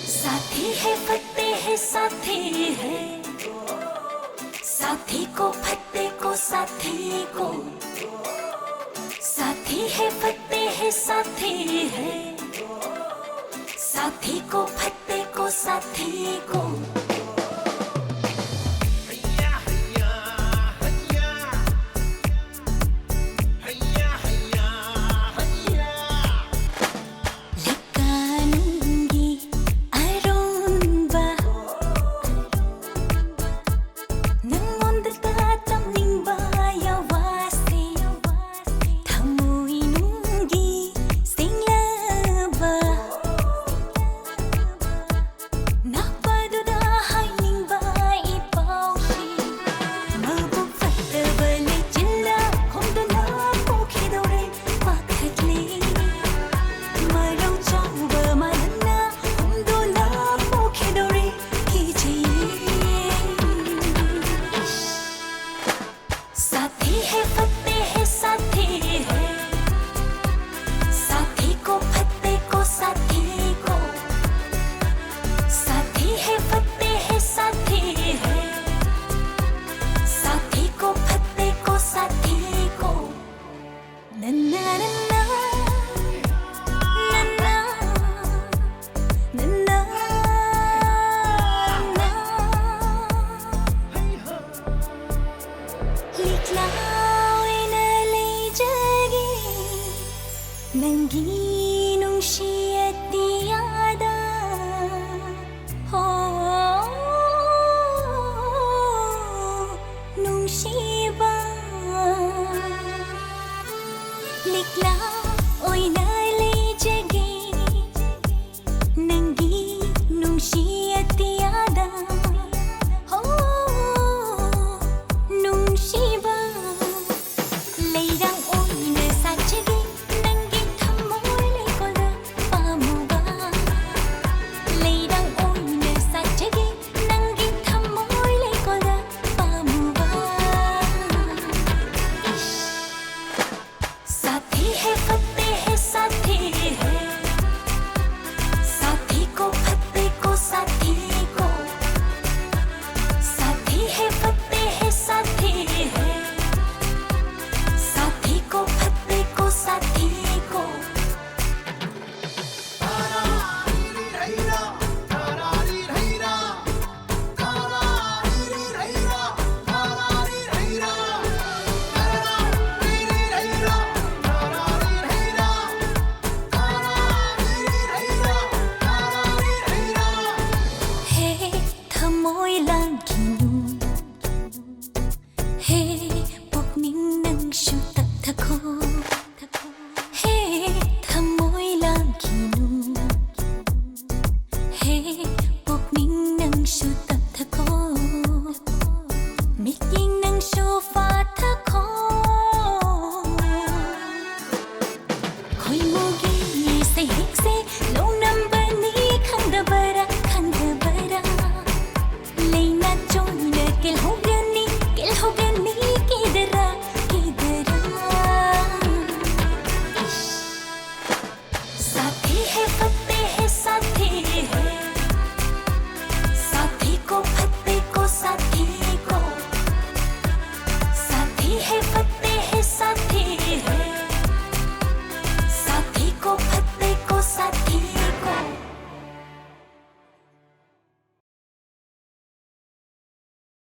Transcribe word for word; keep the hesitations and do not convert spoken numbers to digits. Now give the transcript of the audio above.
साथी है फत्ते है, साथी है, साथी को फत्ते को साथी को, साथी है फत्ते है, साथी है, साथी को फत्ते को साथी को। ꯂꯩꯀꯥꯅꯨꯡꯒꯤ ꯑꯔꯣꯟꯕ, ꯅꯪꯉꯣꯟꯗ ꯇꯝꯅꯤꯡꯕ ꯌꯥꯋꯥꯁꯦ, ꯊꯃꯣꯏꯅꯨꯡꯒꯤ ꯁꯦꯡꯂꯕ ꯅꯛꯄꯗꯨꯗ ꯍꯥꯏꯅꯤꯡꯕ ꯏ ꯄꯥꯎꯁꯤ꯫ ꯃꯕꯨꯛ ꯐꯠꯇꯕ ꯂꯩꯆꯤꯜꯅ ꯍꯣꯝꯗꯨꯅ ꯄꯨꯈꯤꯗꯧꯔꯦ ꯄꯥꯈꯠꯂꯦ꯫ ꯃꯔꯧ ꯆꯥꯎꯕ ꯃꯔꯝꯅ ꯍꯣꯝꯗꯨꯅ ꯄꯨꯈꯤꯗꯧꯔꯦ ꯀꯤꯖꯩꯌꯦ꯫ साथी है फत्ते है, साथी है, साथी को फत्ते को साथी को, साथी है फत्ते है, साथी है, साथी को फत्ते को साथी को। नन्ना नन्ना, नन्ना, नन्ना, नन्ना। ꯂꯤꯛꯂꯥ ꯑꯣꯏꯅ ꯂꯩꯖꯒꯦ ꯅꯪꯒꯤ ꯅꯨꯡꯁꯤ ꯑꯇꯤꯌꯥꯗ꯫ ꯍꯣ, ꯅꯨꯡꯁꯤꯕ ꯂꯤꯛꯂꯥ ꯑꯣꯏꯅ ꯂꯩꯖꯒꯦ ꯅꯪꯒꯤ ꯅꯨꯡꯁꯤ